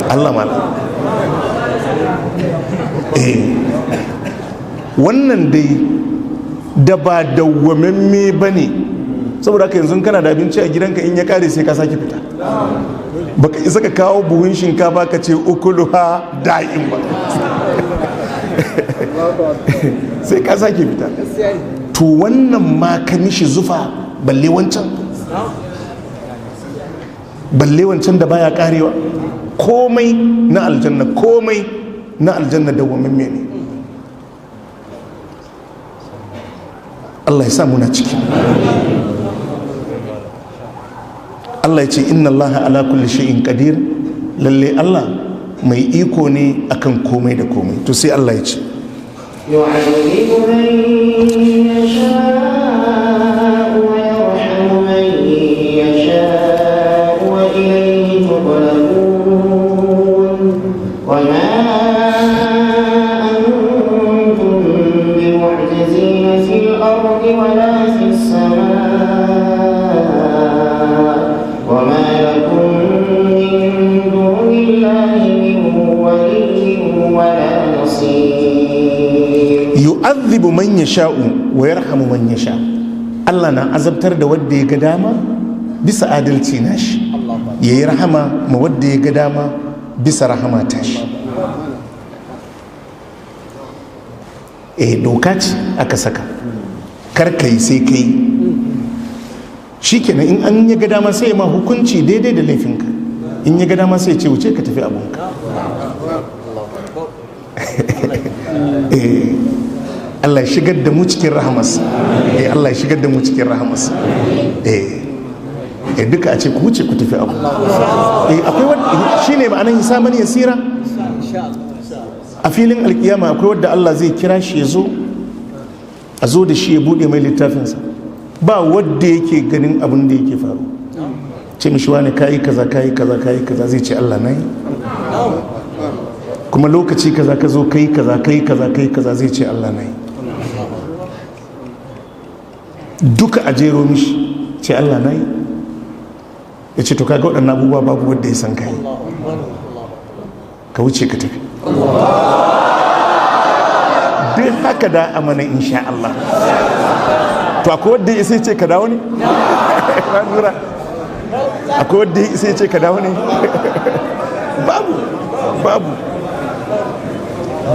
Allah mala. Wannan dai da ba dawwamamme ba ne, saboda haka yanzu kana da abinci a gidanka in ya kare sai ka sake fita. Baka isa ka kawo buhun shinkafa ka ce ukuluha da'im ba, sai ka sake fita. To wannan ma ka mishi zufa, balle wancan, balle wancan da baya karewa. Komai na aljanna, komai na aljanna dawwamamme ne. Allah ya sa muna ciki. Allah ya ce inna Allah ala kulli shay'in qadir, lalle Allah mai iko ne akan komai da komai. To sai Allah ya ce yu'adhibu man yasha'u wa yarhamu man yasha'u wa ilayhi tuqlabun wa ma antum bimu'jizina fil ardi wa la fis samaa wa ma lakum min dunillahi min waliyyin wa la nasir. Yu'adhibu man yasha'u wa yarhamu man yasha. Allah na azabtar da wanda ya ga dama bisa adalci nashi, yayi rahama ma wanda ya ga dama bisa rahama tashi. Doka ce aka saka, kar kai sai kai, shikenan. In an ya ga dama sai ma hukunci daidai da laifinka, in ya ga dama sai ce wuce ka tafi abunka. Allah ya shigar da mu cikin rahamarsa. Allah ya shigar da mu cikin rahamarsa. Duka a ce ku wuce ku tafi abu. Akwai wanda shine ma'anar hisaban yasira. A filin alkiyama akwai wanda Allah zai kira shi ya zo, a zo da shi ya bude mai littafinsa, ba wanda yake ganin abin da yake faru. Ce mishi wani kayi kaza kayi kaza kayi kaza, zai ce Allah nayi. Kuma lokaci kaza ka zo kai kaza kai kaza kai kaza, zai ce Allah nayi. Duka a jero mishi, ce Allah nayi. Ya ce to kaga waɗannan abubuwa babu wanda ya san kai, ka wuce ka tafi. Duk haka da amana insha Allah. To akwai wanda ya sai ce ka dawo ne? Akwai wanda ya sai ce ka dawo ne? Babu, babu,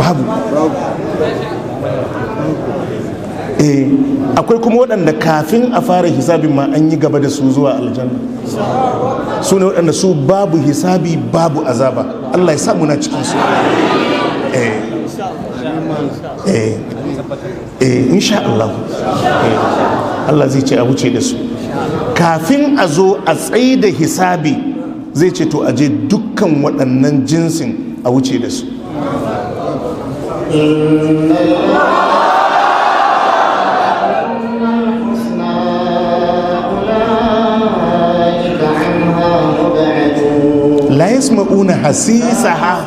babu. Akwai kuma waɗanda kafin a fara hisabin ma an yi gaba da su zuwa aljanna. Su ne waɗanda su babu hisabi babu azaba. Allah ya sa muna cikin su. Insha Allah. Allah zai ce a wuce da su. Kafin a zo a tsaye da hisabi zai ce to aje dukkan waɗannan jinsin a wuce da su. hasisaha.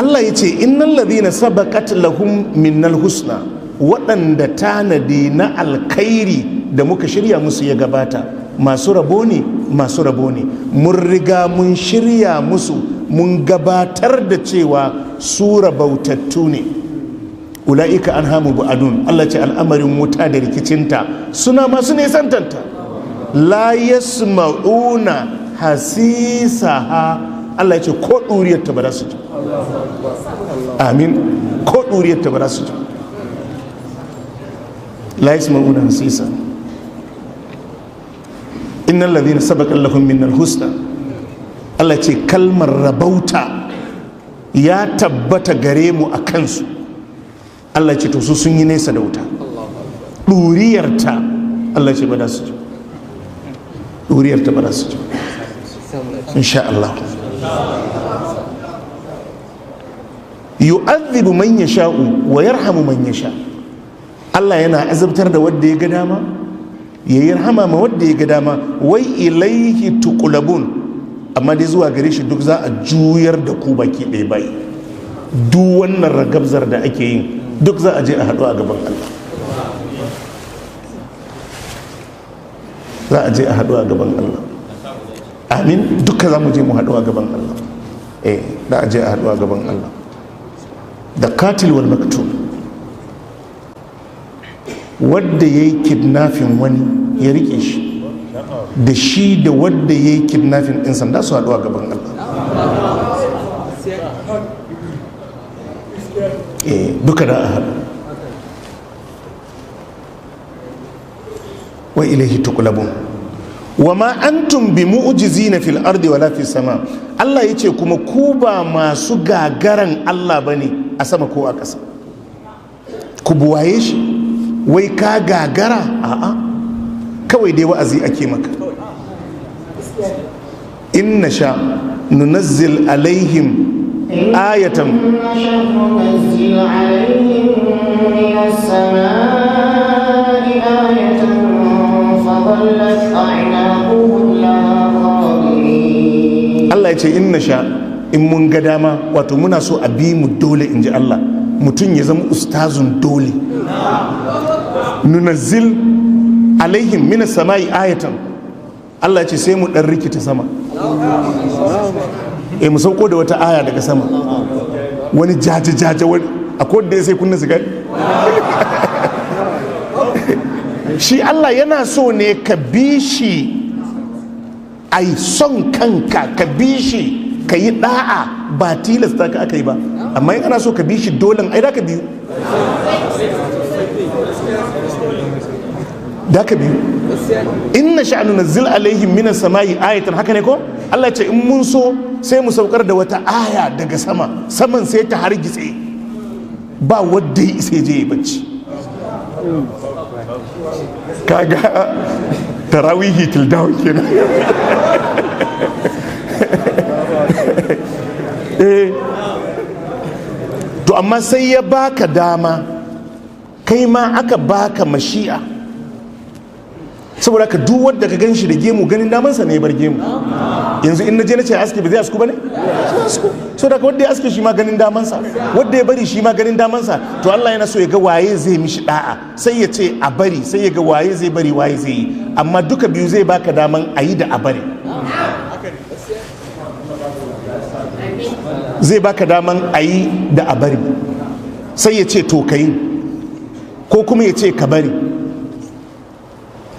Allah ya ce innal ladhina sabaqat lahum minnal husna, waɗanda tanadi na alkhairi da muka shirya musu ya gabata, masu rabo ne, masu rabo ne. Mun riga mun shirya musu, mun gabatar da cewa su rabautattu ne. Ula'ika an hamu bu'adun. Allah ce al'amarin wuta da rikicinta suna masu nisantanta. La yasma'una hasisaha. Allah ya ce ko ɗuriyarta ba za su ji. Amin. Ko ɗuriyarta ba za su ji. La yasma'una hasisa. Innal ladhina sabaqa lahum minnal husna. Allah ce kalmar rabauta ya tabbata gare mu a kansu. Allah ce to su sun yi nesa da wuta. Ɗuriyarta Allah ce ba za su ji. Ɗuriyarta ba za su ji. Insha Allah. Yu'adhibu man yasha'u wa yarhamu man yasha. Allah yana azabtar da wanda ya ga dama, ya yi rahama ma wanda ya ga dama. Wai ilaihi tuqlabun, amma dai zuwa gare shi duk za a juyar da ku baki ɗaya bai. Duk wannan ragabzar da ake yi duk za a je a haɗu a gaban Allah. Za a je a haɗu a gaban Allah. Amin. Duka za mu je mu haɗu a gaban Allah. Za a je a haɗu a gaban Allah. Da katil wal maktul, wadda ya yi kidnafin wani ya rike shi, da shi da wadda ya yi kidnafin ɗin sanda su haɗu a gaban Allah. Duka da a haɗu. Wa ilaihi tuqlabun. Wa ma antum bi mu'jizina fil ardi wala fis sama. Allah yace kuma ku ba masu gagaran Allah bane a sama ko a ƙasa. Ku buwaye shi, wai ka gagara? A'a, kawai dai wa'azi ake maka. Inna sha nunazzil alaihim ayatan. Inna sha nunazzil alaihim minas samaa'i ayatan fadallat a'naquhum laha khadi'in. Allah ya ce inna sha, in mun ga dama, wato muna so a bi mu dole, in ji Allah. Mutum ya zama ustazun dole. Nunazzil alaihim minas sama'i ayatan. Allah ya ce sai mu dan rikita sama. Mu sauko da wata aya daga sama. Wani jaje jaje, wani akwai da ya sai kunna sigari. Shi Allah yana so ne ka bi shi, ai son kanka ka bi shi, ka yi da'a, ba tilasta ka aka yi ba. Amma in ana so ka bi shi dole, ai da ka biyu. Da ka biyu. Inna sha'anu nazzil alaihim minas samai ayatan, haka ne ko? Allah ce in mun so sai mu saukar da wata aya daga sama, saman sai ta hargitse, ba wadda ya isa je ya bacci. Kaga tarawihi till down kenan. To amma sai ya baka dama, kai ma aka baka mashi'a. Saboda ka duk wanda ka ganshi da gemu, ganin damansa ne ya bar gemu. Yanzu in naje nace aski, ba zai asku bane? Asku. Saboda ka wanda ya aske shi ma ganin damansa, wanda ya bari shi ma ganin damansa. To Allah yana so ya ga waye zai mishi da'a, sai ya ce a bari, sai ya ga waye zai bari, waye zai yi. Amma duka biyu zai baka daman a yi da a bari. Zai baka daman a yi da a bari. Sai ya ce to ka yi, ko kuma ya ce ka bari.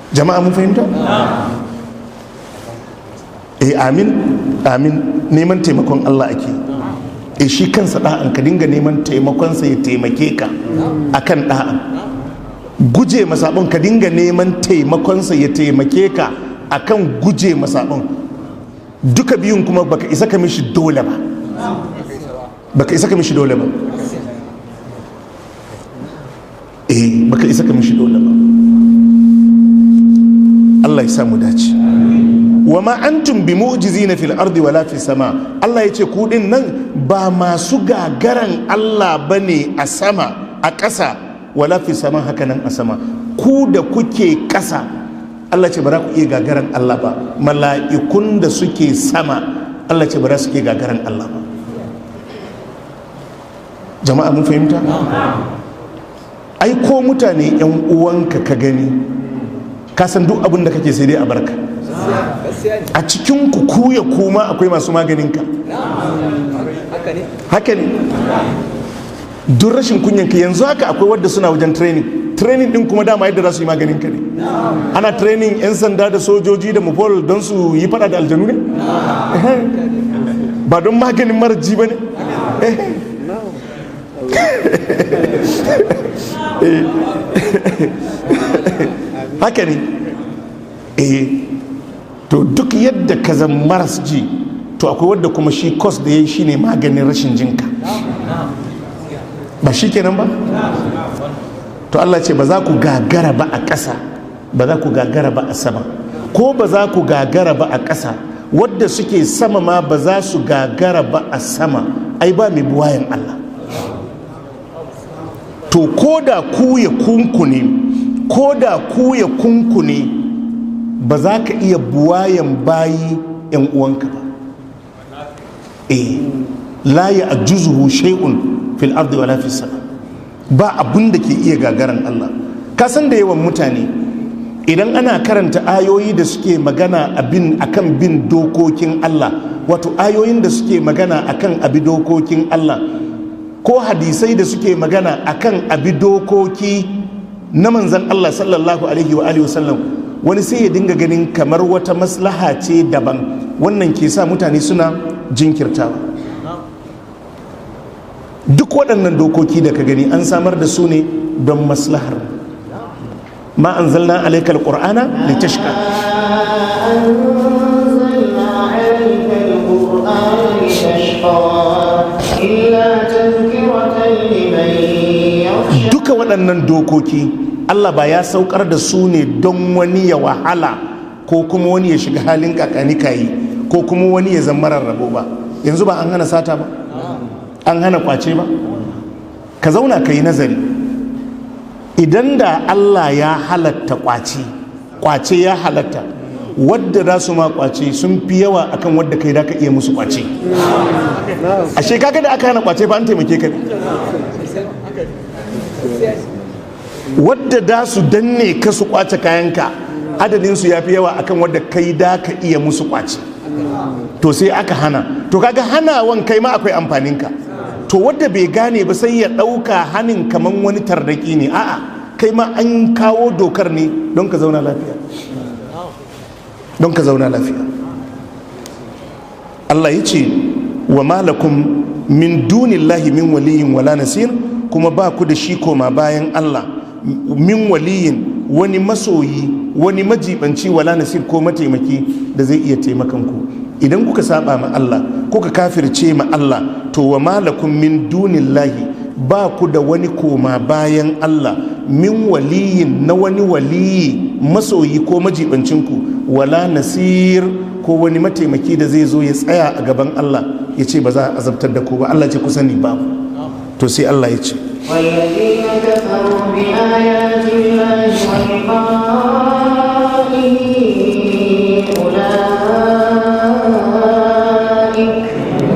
Jama'a mun fahimta? Amin, amin. Neman taimakon Allah ake. Shi kansa da'an ka dinga neman taimakonsa ya taimake ka akan da'an. Guje masabon ka dinga neman taimakonsa ya taimake ka akan guje masabon. Duka biyun kuma baka isa ka mishi dole ba. Baka isa ka mishi dole ba. Baka isa ka mishi dole ba. Allah ya samu dace. Wa ma antum bi mu'jizina fil ardi wala fis sama. Allah ya ce ku din nan ba masu gagaran Allah bane a sama, a ƙasa, wala fis sama, haka nan a sama. Ku da kuke ƙasa, Allah ce ba za ku iya gagaran Allah ba. Mala'ikun da suke sama, Allah ce ba za su iya gagaran Allah ba. Jama'a mun fahimta? Ai ko mutane yan uwanka ka gani, ka san duk abin da kake sai dai a barka. A cikin ku ku ya kuma akwai masu maganinka. Haka ne. Duk rashin kunyanka yanzu haka akwai wadda suna wajen training. Training din kuma dama yadda za su yi maganinka ne. Ana training 'yan sanda da sojoji da mupol don su yi fada da aljanu ne? Ba don maganin maraji ba ne? Haka ne. To duk yadda ka zama maras ji, to akwai wadda kuma shi kos da ya yi shi ne maganin rashin jinka. Ba shi kenan ba? To Allah ce ba za ku gagara ba a ƙasa, ba za ku gagara ba a sama. Ko ba za ku gagara ba a ƙasa, wadda suke sama ma ba za su gagara ba a sama. Ai ba mai buwayen Allah. To ko da ku ya kunkune, ko da ku ya kunkune, ba za ka iya buwayen bayi yan uwanka ba. La ya ajuzuhu shay'un fil ardi wala fis sama. Ba abun da ke iya gagaran Allah. Ka san da yawan mutane idan ana karanta ayoyi da suke magana abin akan bin dokokin Allah, wato ayoyin da suke magana akan abi dokokin Allah, ko hadisai da suke magana akan abi dokoki na manzon Allah sallallahu alaihi wa alihi wasallam, wani sai ya dinga ganin kamar wata maslaha ce daban. Wannan ke sa mutane suna jinkirtawa. Duk waɗannan dokoki da ka gani an samar da su ne don maslahar. Ma anzalna alayka alqur'ana litashqa. Duka waɗannan dokoki Allah ba ya saukar da su ne don wani ya wahala ko kuma wani ya shiga halin kakanikayi ko kuma wani ya zama rarrabo ba. Yanzu ba an hana sata ba, an hana kwace ba. Ka zauna ka yi nazari. Idan da Allah ya halatta kwace, kwace ya halatta, wadda za su ma kwace sun fi yawa akan wadda kai da ka iya musu kwace. Ashe kaga da aka hana kwace ba an taimake ka ne. Wadda da su danne ka su kwace kayanka, adadin su ya fi yawa akan wadda kai da ka iya musu kwace. To sai aka hana. To kaga hanawan kai ma akwai amfaninka. To wadda bai gane ba sai ya ɗauka hanin kaman wani tarnaki ne. A'a, kai ma an kawo dokar ne don ka zauna lafiya. Don ka zauna lafiya. Allah ya ce wa malakum min dunillahi min waliyin wala nasir, kuma ba ku da shi koma bayan Allah min waliyin, wani masoyi, wani majibanci, wala nasir ko mataimaki da zai iya taimakan ku. Idan kuka saba ma Allah, kuka kafirce ma Allah, to wa malakum min dunillahi, ba ku da wani koma bayan Allah min waliyin, na wani waliyi masoyi ko majibancinku, wala nasir ko wani mataimaki da zai zo ya tsaya a gaban Allah ya ce ba za a azabtar da ku ba. Allah ce ku sani babu. To sai Allah ya ce والذين كفروا بآيات الله ولقائه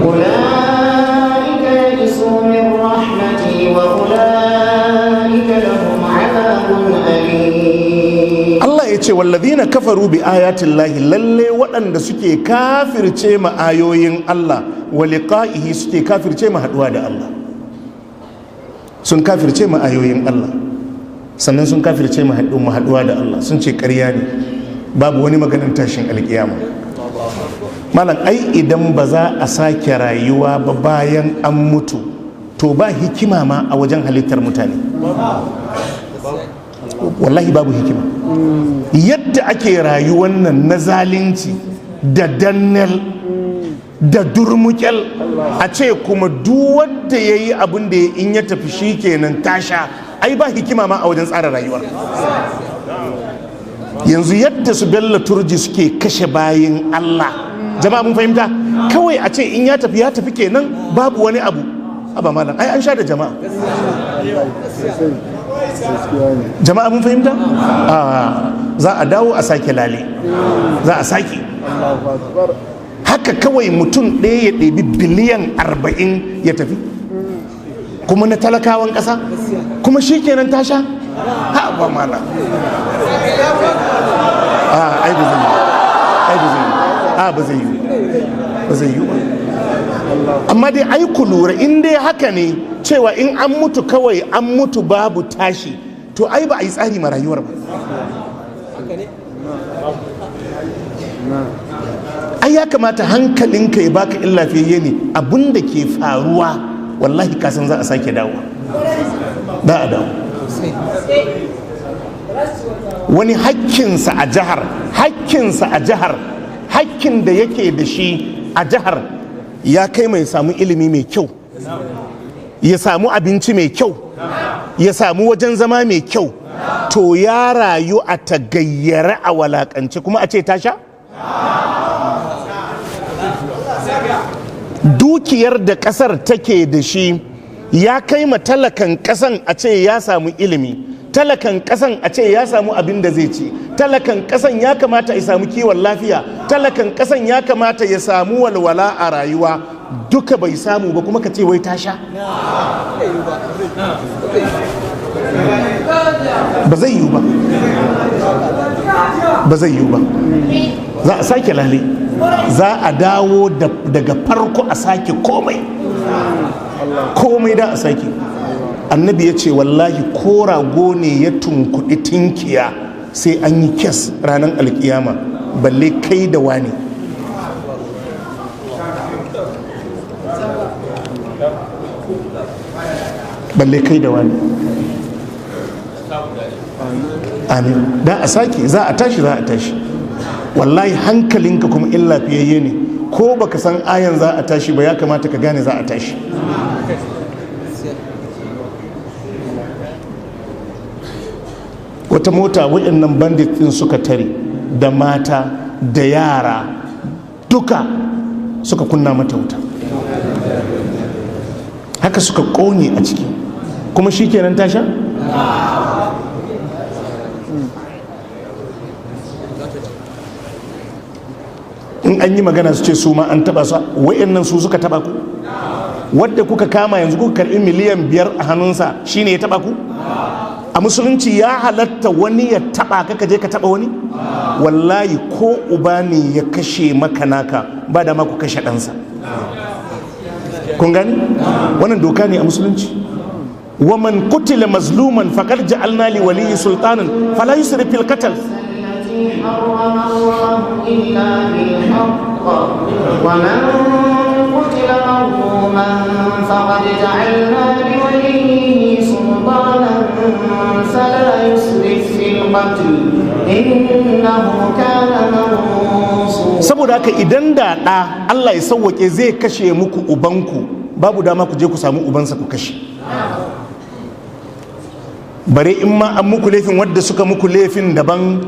أولئك يئسوا من رحمتي وأولئك لهم عذاب أليم. Allah ya ce wallazina kafaru bi ayatin lahi, lalle waɗanda suke kafirce ma ayoyin Allah wa liqa'ihi, suke kafirce ma haɗuwa da Allah. Sun kafirce ma ayoyin Allah, sannan sun kafirce ma haɗuwa da Allah. Sun ce ƙarya ne, babu wani maganin tashin alƙiyama. Malam, ai idan ba za a sake rayuwa ba bayan an mutu, to ba hikima ma a wajen halittar mutane. Wallahi babu hikima. Yadda ake rayuwan nan na zalunci da dannel da durmukel, a ce kuma duk wanda ya yi abin da in ya tafi shi kenan tasha, ai ba hikima ma a wajen tsara rayuwar. Yanzu yadda su Bello Turji suke kashe bayin Allah, jama'a mun fahimta, kawai a ce in ya tafi ya tafi kenan, babu wani abu. Aba malam, ai an sha da jama'a. Jama'a mun fahimta? Za a dawo a sake lale, za a sake. Haka kawai mutum ɗaya ya ɗebi biliyan 40 ya tafi, kuma na talakawan ƙasa, kuma shi kenan ta sha? Ha ba mana. Ai ba zai yi, ai ba zai yi, a ba zai yi, ba zai yi ba. Amma dai ai ku lura, in dai haka ne cewa in an mutu kawai an mutu babu tashi, to ai ba a yi tsari ma rayuwar ba. Ai ya kamata hankalinka ya baka in lafiyayye ne, abin da ke faruwa wallahi kasan za a sake dawo, za a dawo. Wani hakkinsa a jihar, hakkinsa a jihar, hakkin da yake da shi a jihar ya kai mai samu ilimi mai kyau, ya samu abinci mai kyau, ya samu wajen zama mai kyau, to ya rayu a tagayyara a walakance, kuma a ce ta sha? Dukiyar da kasar take da shi ya kai ma talakan kasan a ce ya samu ilimi, talakan kasan a ce ya samu abin da zai ci, talakan kasan ya kamata ya samu kiwon lafiya, talakan kasan ya kamata ya samu walwala a rayuwa, duka bai samu ba, kuma ka ce wai ta sha? Ba zai yiwu ba, ba zai yiwu ba. Za a sake lale, za a dawo daga farko a sake komai, komai da a sake. Annabi ya ce wallahi ko rago ne ya tunkuɗi tinkiya sai an yi kes ranar alkiyama, balle kai da wani. Balle kai da wani. Amin. Da a sake, za a tashi, za a tashi. Wallahi hankalinka kuma in lafiyayye ne, ko baka san ayan za a tashi ba, ya kamata ka gane za a tashi. Wata mota waɗannan bandit ɗin suka tare da mata da yara duka suka kunna mata wuta, haka suka ƙone a ciki, kuma shi kenan tasha? In an yi magana su ce su ma an taba su. Waɗannan su suka taba ku? Wadda kuka kama yanzu kuka karbi miliyan 5 a hannunsa shine ya taba ku? A musulunci ya halatta wani ya taba ka je ka taba wani? Wallahi ko uba ne ya kashe maka naka, ba da ma ku kashe ɗansa. Kun gani? Wannan doka ne a musulunci. Wa man qutila mazluman faqad ja'alna li waliyyi sultanan fala yusrif fil qatl. حرم الله إلا بالحق ومن قتل مظلوما فقد جعلنا لوليه سلطانا فلا يسرف في القتل إنه كان منصورا. Saboda haka idan da ɗa, Allah ya sauwake, zai kashe muku ubanku, babu dama ku je ku samu ubansa ku kashe. Bare in ma an muku laifin, wadda suka muku laifin daban,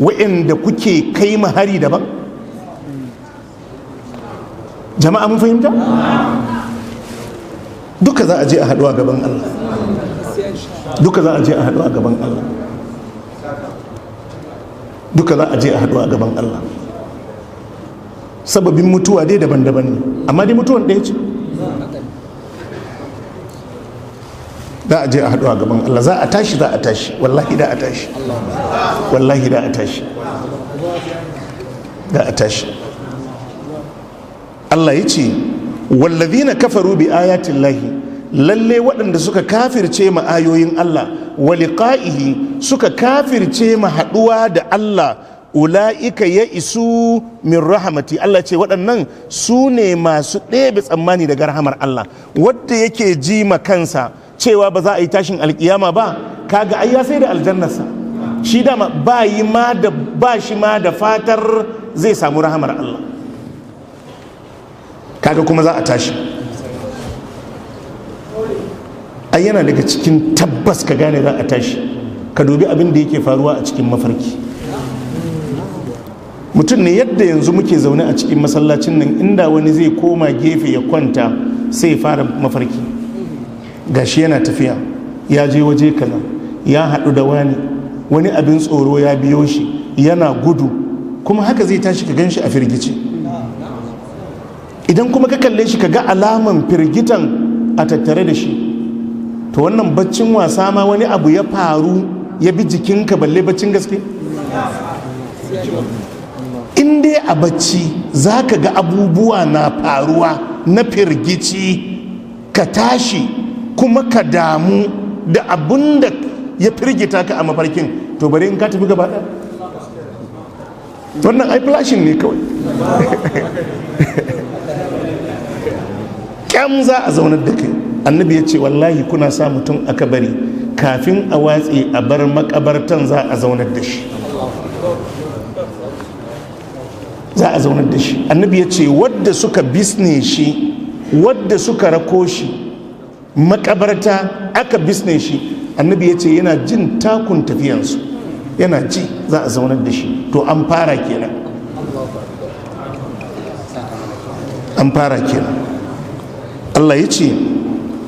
wa'inda kuke kai hari daban. Jama'a mun fahimta? Duka za a je a haɗu a gaban Allah, duka za a je a haɗu a gaban Allah, duka za a je a haɗu a gaban Allah. Sababin mutuwa dai daban-daban ne, amma dai mutuwan ɗaya ce. Za a je a haɗu a gaban Allah, za a tashi, za a tashi, wallahi da a tashi, wallahi da a tashi, da a tashi. Allah ya ce wallazina kafaru bi ayatin lahi, lalle waɗanda suka kafirce ma ayoyin Allah, wa liqa'ihi, suka kafirce ma haɗuwa da Allah, ula'ika ya isu min rahamati. Allah ce waɗannan su ne masu ɗebe tsammani daga rahamar Allah. Wadda yake ji ma kansa cewa ba za a yi tashin alkiyama ba, kaga ai ya sai da aljannarsa. Shi dama ba yi ma da ba shi ma da fatar zai samu rahamar Allah. Kaga kuma za a tashi. Ai yana daga cikin tabbas ka gane za a tashi, ka dubi abin da yake faruwa a cikin mafarki. Mutum ne yadda yanzu muke zaune a cikin masallacin nan, inda wani zai koma gefe ya kwanta sai ya fara mafarki, gashi yana tafiya ya je waje kaza, Ya haɗu da wani, wani abin tsoro ya biyo shi, yana gudu, kuma haka zai tashi ka gan shi a firgice. Idan kuma ka kalle shi, ka ga alaman firgitan a tattare da shi. To wannan baccin wasa ma wani abu ya faru ya bi jikinka, balle baccin gaske. In dai a bacci za ka ga abubuwa na faruwa na firgici, ka tashi kuma ka damu da abun da ya firgita ka a mafarkin, to bari in ka tafi gaba ɗaya. Wannan ai flashing ne kawai. Kyam za a zaunar da kai. Annabi ya ce, wallahi kuna sa mutum a kabari, kafin a watse a bar makabartan za a zaunar da shi, za a zaunar da shi. Annabi ya ce wadda suka bisne shi, wadda suka rako shi makabarta aka bisne shi, annabi ya ce yana jin takun tafiyansu, yana ji. Za a zaunar da shi. To an fara kenan, an fara kenan. Allah ya ce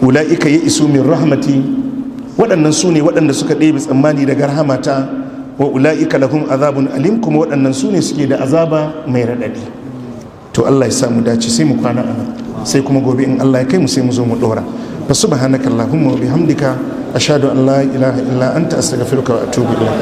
ula'ika ya isu min rahmati, waɗannan su ne waɗanda suka ɗebe tsammani daga rahamata. Wa ula'ika lahum azabun alim, kuma waɗannan su ne suke da azaba mai raɗaɗi. To Allah ya samu dace. Sai mu kwana anan, sai kuma gobe in Allah ya kai mu sai mu zo mu ɗora. Fa subhanaka allahumma wa bihamdika, ashhadu an la ilaha illa anta, astaghfiruka wa atubu ilayk.